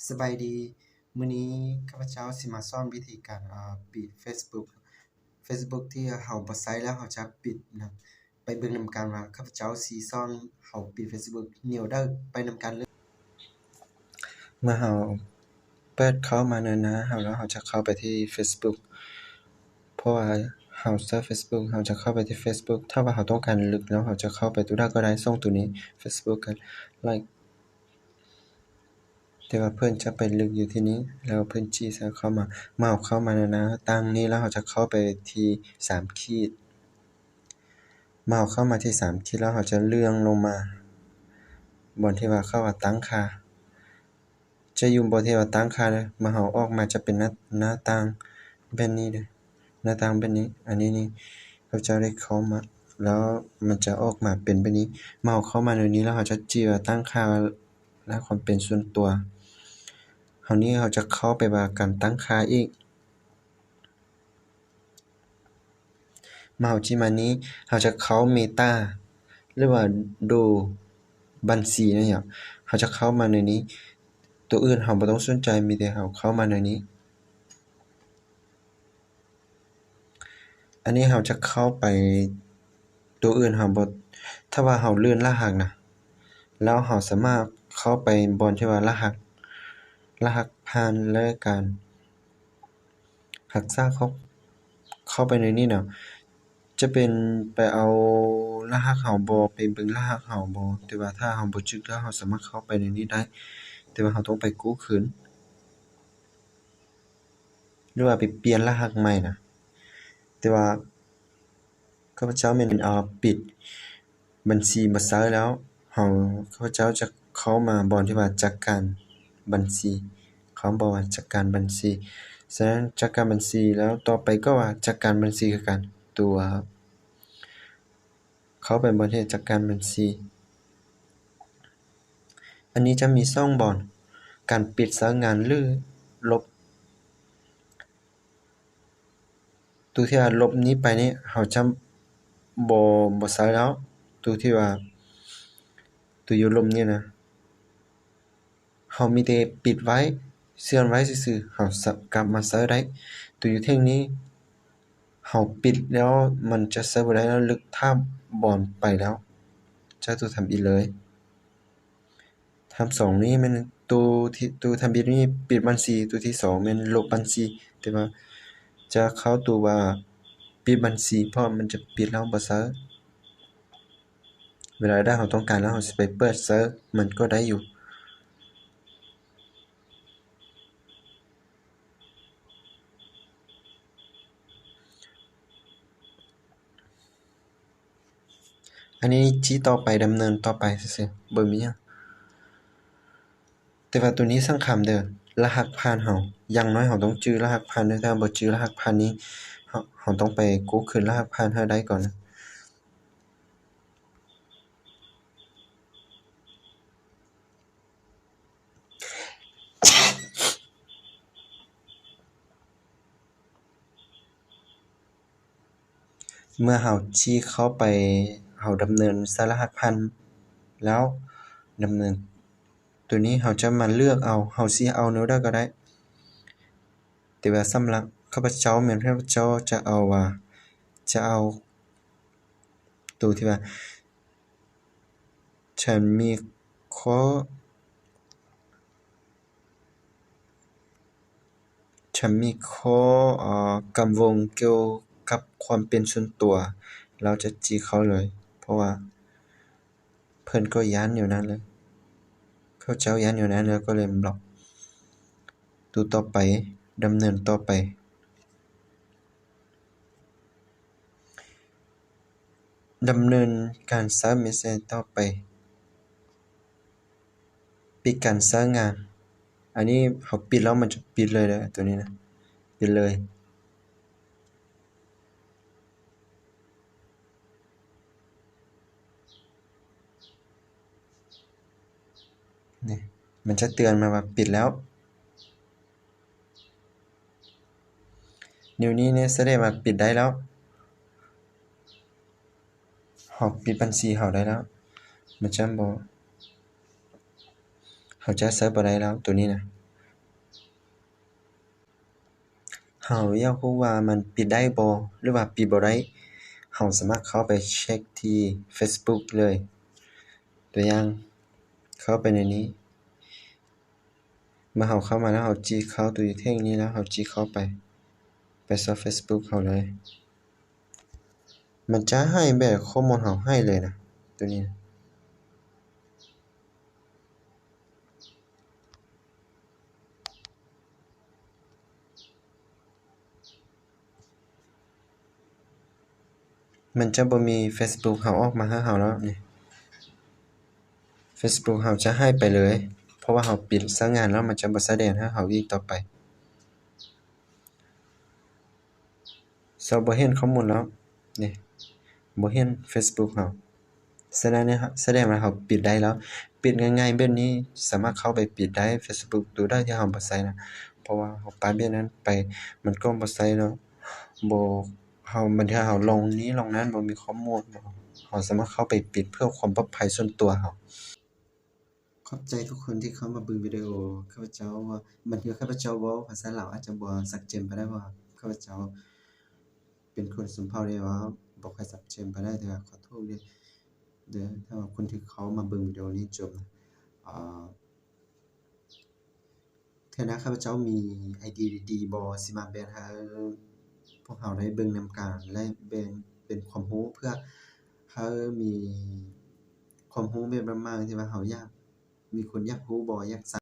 ສະບາຍດີ, ມື້ນີ້ຂ້າພະເຈົ້າຊິມາສອນວິທີການ ເອີ ປິດເຟສບຸກ, ເຟສບຸກທີ່ເຮົາບໍ່ໃຊ້ແລ້ວເຮົາຈະປິດນະ. ໄປເບິ່ງນຳກັນວ່າຂ້າພະເຈົ້າຊິສອນເຮົາປິດເຟສບຸກແນວໃດ, ໄປນຳກັນເລີຍ. ເມື່ອເຮົາເປີດເຂົ້າມາໃນໜ້າເຮົາແລ້ວ ເຮົາຈະເຂົ້າໄປທີ່ເຟສບຸກ. ເພາະວ່າເຮົາໃຊ້ເຟສບຸກ ເຮົາຈະເຂົ້າໄປທີ່ເຟສບຸກ. ຖ້າວ່າເຮົາຕ້ອງການລຶກແລ້ວ ເຮົາຈະເຂົ້າໄປໂຕໃດກໍໄດ້ ສອງໂຕນີ້ ເຟສບຸກກັບ Like. ແຕ່ວ່າເພິ່ນຈະໄປລຶກຢູ່ທີ່ນີ້ ແລ້ວເພິ່ນຈີ່ໃສ່ເຂົ້າມາ. ເມື່ອເຮົາເຂົ້າມາໃນໜ້າຕ່າງນີ້ແລ້ວ ເຮົາຈະເຂົ້າໄປທີ່ສາມຂີດ. ເມື່ອເຮົາເຂົ້າມາທີ່ສາມຂີດແລ້ວ ເຮົາຈະເລື່ອນລົງມາ ບ່ອນທີ່ວ່າເຂົາວ່າຕັ້ງຄ່າ. ຈະຢູ່ບ່ອນທີ່ວ່າຕັ້ງຄ່າເດີ. ເມື່ອເຮົາອອກມາຈະເປັນໜ້າ, ໜ້າຕ່າງແບບນີ້ເດີ. ໜ້າຕ່າງແບບນີ້. ອັນນີ້ນີ້ ຂ້າພະເຈົ້າໄດ້ເຂົ້າມາ ແລ້ວມັນຈະອອກມາເປັນແບບນີ້. ເມື່ອເຮົາເຂົ້າມາໃນນີ້ແລ້ວ ເຮົາຈະຈີ່ວ່າຕັ້ງຄ່າ ແລະ ຄວາມເປັນສ່ວນຕົວ. ເຮົານີ້ເຮົາຈະເຂົ້າໄປວ່າການຕັ້ງຄ່າອີກ. ເມື່ອເຮົາຈີ່ມານີ້ ເຮົາຈະເຂົ້າ Meta ຫຼືວ່າ Duo ບັນຊີນັ້ນຫຍັງ. ເຮົາຈະເຂົ້າມາໃນນີ້. ໂຕອື່ນເຮົາບໍ່ຕ້ອງສົນໃຈ, ມີແຕ່ເຮົາເຂົ້າມາໃນນີ້. ອັນນີ້ເຮົາຈະເຂົ້າໄປ ໂຕອື່ນເຮົາບໍ່, ຖ້າວ່າເຮົາເລື່ອນລະຫັດນະ ແລ້ວເຮົາສາມາດເຂົ້າໄປບ່ອນທີ່ວ່າລະຫັດ, ລະຫັດຜ່ານ ແລະ ການຮັກສາເຂົ້າ, ເຂົ້າໄປໃນນີ້ນະ. ຈະເປັນໄປເອົາລະຫັດເຮົາບໍ່, ໄປເບິ່ງລະຫັດເຮົາບໍ່, ແຕ່ວ່າຖ້າເຮົາບໍ່ຈື່ແລ້ວ ເຮົາສາມາດເຂົ້າໄປໃນນີ້ໄດ້, ແຕ່ວ່າເຮົາຕ້ອງໄປກູ້ຄືນ ຫຼືວ່າໄປປ່ຽນລະຫັດໃໝ່ນະ. ແຕ່ວ່າຂ້າພະເຈົ້າແມ່ນ ເອີ ປິດບັນຊີບໍ່ໃຊ້ແລ້ວ, ເຮົາ, ຂ້າພະເຈົ້າຈະເຂົ້າມາບ່ອນທີ່ວ່າຈັດການບັນຊີ, ເຂົາບອກວ່າຈັດການບັນຊີ. ສະນັ້ນ ຈັດການບັນຊີ ແລ້ວຕໍ່ໄປກໍວ່າຈັດການບັນຊີຄືກັນ. ຕົວ ເຂົ້າໄປບ່ອນທີ່ຈັດການບັນຊີ. ອັນນີ້ຈະມີສອງບ່ອນ, ການປິດໃຊ້ງານ ຫຼື ລົບ. ໂຕທີ່ວ່າລົບນີ້ໄປນີ້ ເຮົາຈະບໍ່, ບໍ່ໃຊ້ແລ້ວ. ໂຕທີ່ວ່າ ໂຕຢູ່ລົບນີ້ນະ ເຮົາມີແຕ່ປິດໄວ້, ເຊື່ອນໄວ້ຊື່ໆ, ເຮົາສາມາດກັບມາໃຊ້ໄດ້. ໂຕຢູ່ເທິງນີ້ ເຮົາປິດແລ້ວມັນຈະໃຊ້ບໍ່ໄດ້ແລ້ວ, ລຶກຖ້າບ່ອນໄປແລ້ວ ຈະໂຕທຳອິດເລີຍ. ທຳສອງນີ້ແມ່ນໂຕທີ່, ໂຕທຳອິດນີ້ປິດບັນຊີ, ໂຕທີສອງແມ່ນລົບບັນຊີ. ແຕ່ວ່າຈະເຂົ້າໂຕວ່າປິດບັນຊີ ເພາະມັນຈະປິດແລ້ວບໍ່ໃຊ້. ເວລາໃດເຮົາຕ້ອງການແລ້ວ ເຮົາຊິໄປເປີດໃຊ້ມັນກໍໄດ້ຢູ່. ອັນນີ້ຈີ່ຕໍ່ໄປ, ດຳເນີນຕໍ່ໄປຊື່ໆ, ບໍ່ມີຫຍັງ. ແຕ່ວ່າໂຕນີ້ສຳຄັນເດີ, ລະຫັດຜ່ານເຮົາ, ຢ່າງໜ້ອຍເຮົາຕ້ອງຈື່ລະຫັດຜ່ານເດີ. ຖ້າບໍ່ຈື່ລະຫັດຜ່ານນີ້ ເຮົາ, ເຮົາຕ້ອງໄປກູ້ຄືນລະຫັດຜ່ານໃຫ້ໄດ້ກ່ອນ. ເມື່ອເຮົາຈີ່ເຂົ້າໄປ, ເຮົາດຳເນີນໃສ່ລະຫັດຜ່ານແລ້ວ, ດຳເນີນໂຕນີ້ເຮົາຈະມາເລືອກເອົາ, ເຮົາຊິເອົາແນວໃດກໍໄດ້. ແຕ່ວ່າສຳລັບຂ້າພະເຈົ້າແມ່ນ ຂ້າພະເຈົ້າຈະເອົາວ່າ, ຈະເອົາໂຕທີ່ວ່າ ເຊິ່ງມີຂໍ້, ເຊິ່ງມີຂໍ້, ເອີ, ກັງວົນກ່ຽວກັບຄວາມເປັນສ່ວນຕົວ, ລາວຈະຈີ່ເຂົ້າເລີຍ, ເພາະວ່າເພິ່ນກໍຢ້ານແນວນັ້ນເລີຍ, ເຂົາເຈົ້າຢ້ານແນວນັ້ນ ແລ້ວກໍເລີຍບລັອກ. ໂຕຕໍ່ໄປ, ດຳເນີນຕໍ່ໄປ. ດຳເນີນການໃຊ້ເມັດເຊັນເຈັນຕໍ່ໄປ. ປິດການໃຊ້ງານ. ອັນນີ້ເຮົາປິດແລ້ວມັນຈະປິດເລີຍເດີ, ໂຕນີ້ນະ, ປິດເລີຍ. ນີ້ ມັນຈະເຕືອນມາວ່າປິດແລ້ວ. ແນວນີ້ນີ້ສະແດງວ່າປິດໄດ້ແລ້ວ. ເຮົາປິດບັນຊີເຮົາໄດ້ແລ້ວ. ມັນຈະບໍ່, ເຮົາຈະໃຊ້ບໍ່ໄດ້ແລ້ວ ໂຕນີ້ນະ. ເຮົາຢາກຮູ້ວ່າມັນປິດໄດ້ບໍ່ ຫຼືວ່າປິດບໍ່ໄດ້, ເຮົາສາມາດເຂົ້າໄປເຊັກທີ່ເຟສບຸກເລີຍ. ຕົວຢ່າງ, ເຂົ້າໄປໃນນີ້. ເມື່ອເຮົາເຂົ້າມາແລ້ວ, ເຮົາຈີ້ເຂົ້າຕົວຢູ່ເທິງນີ້ແລ້ວ, ເຮົາຈີ້ເຂົ້າໄປ, ໄປຊອກເຟສບຸກເຮົາເລີຍ. ມັນຈະໃຫ້ແບບຂໍ້ມູນເຮົາໃຫ້ເລີຍນະ, ຕົວນີ້ນະ. ມັນຈະບໍ່ມີເຟສບຸກເຮົາອອກມາໃຫ້ເຮົາແລ້ວນີ້. ເຟສບຸກເຮົາຈະຫາຍໄປເລີຍ, ເພາະວ່າເຮົາປິດໃຊ້ງານແລ້ວ, ມັນຈະບໍ່ສະແດງໃຫ້ເຮົາອີກຕໍ່ໄປ. ເຈົ້າບໍ່ເຫັນຂໍ້ມູນແລ້ວນີ້, ບໍ່ເຫັນເຟສບຸກເຮົາ. ສະນັ້ນ ສະແດງວ່າເຮົາປິດໄດ້ແລ້ວ. ປິດງ່າຍໆແບບນີ້, ສາມາດເຂົ້າໄປປິດໄດ້ເຟສບຸກໂຕໃດທີ່ເຮົາບໍ່ໃຊ້ນະ, ເພາະວ່າເຮົາປາດແບບນັ້ນໄປ, ມັນກໍບໍ່ໃຊ້ແລ້ວ. ບໍ່, ເຮົາ, ບາງເທື່ອເຮົາລົງນີ້ລົງນັ້ນ ບໍ່ມີຂໍ້ມູນ, ເຮົາສາມາດເຂົ້າໄປປິດເພື່ອຄວາມປອດໄພສ່ວນຕົວເຮົາ. ຂອບໃຈທຸກຄົນທີ່ເຂົ້າມາເບິ່ງວິດີໂອຂ້າພະເຈົ້າ. ບາງເທື່ອຂ້າພະເຈົ້າເວົ້າພາສາລາວອາດຈະບໍ່ຊັດເຈນປານໃດ, ເພາະວ່າຂ້າພະເຈົ້າເປັນຄົນຊົນເຜົ່າທີ່ວ່າບໍ່ຄ່ອຍຊັດເຈນປານໃດ, ແຕ່ວ່າຂໍໂທດເດີ, ເດີ, ຖ້າວ່າຄົນທີ່ເຂົ້າມາເບິ່ງວິດີໂອນີ້ຈົນ, ເອີ, ເທື່ອໜ້າຂ້າພະເຈົ້າມີໄອເດຍດີໆບໍ່ ຊິມາແບ່ງໃຫ້ພວກເຮົາໄດ້ເບິ່ງນຳກັນ ແລະ ແບ່ງເປັນຄວາມຮູ້ ເພື່ອໃຫ້ມີຄວາມຮູ້ແບບໃໝ່ໆ ທີ່ວ່າເຮົາຢາກ, ມີຄົນຢາກຮູ້ບໍ່ ຢາກ